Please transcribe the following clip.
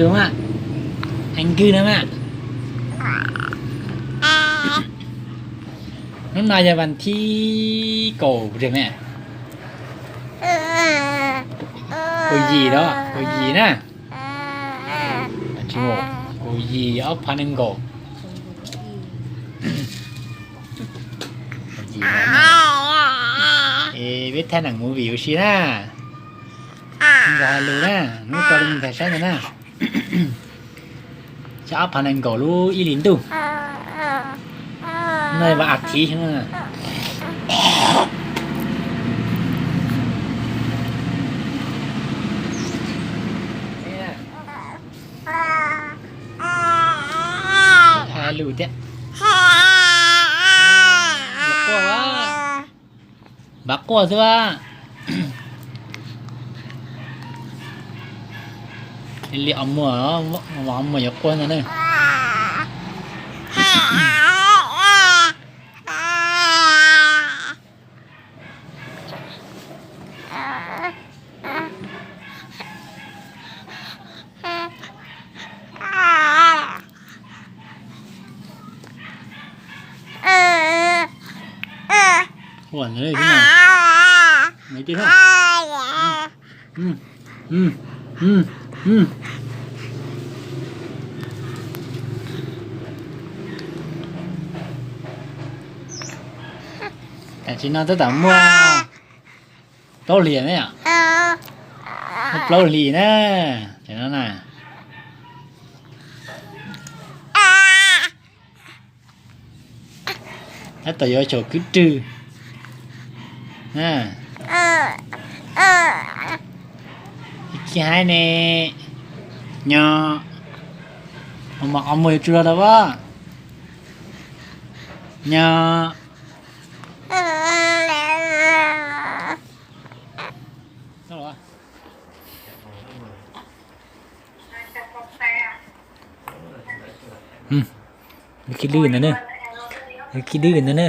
Mas, angry no mas. Hnub no yog vas thib kaum, kaum yim los kaum yim na. Kaum yim ob phav nees nkaum. Peb thaij neeg movie ua si na. Nkawd hais lus na, hnub no li ntawd saib ntag na. Xyoo ob phav nees nkaum lub ib hlis ntuj. No vas thiv. Hais lus thiab. Npav quaj xwb. Li os muag, os muag yuav quaj ntag na. Tam sim no tab tom muaj plaub hlis ne, muaj plaub hlis na. Tam no na, tab tom yuav xyaum kwv rwg. Khib haib ne, nyo, os muag yuav tsuj los tau as, nyo. Khib dwb ntag na, khib dwb ntag na.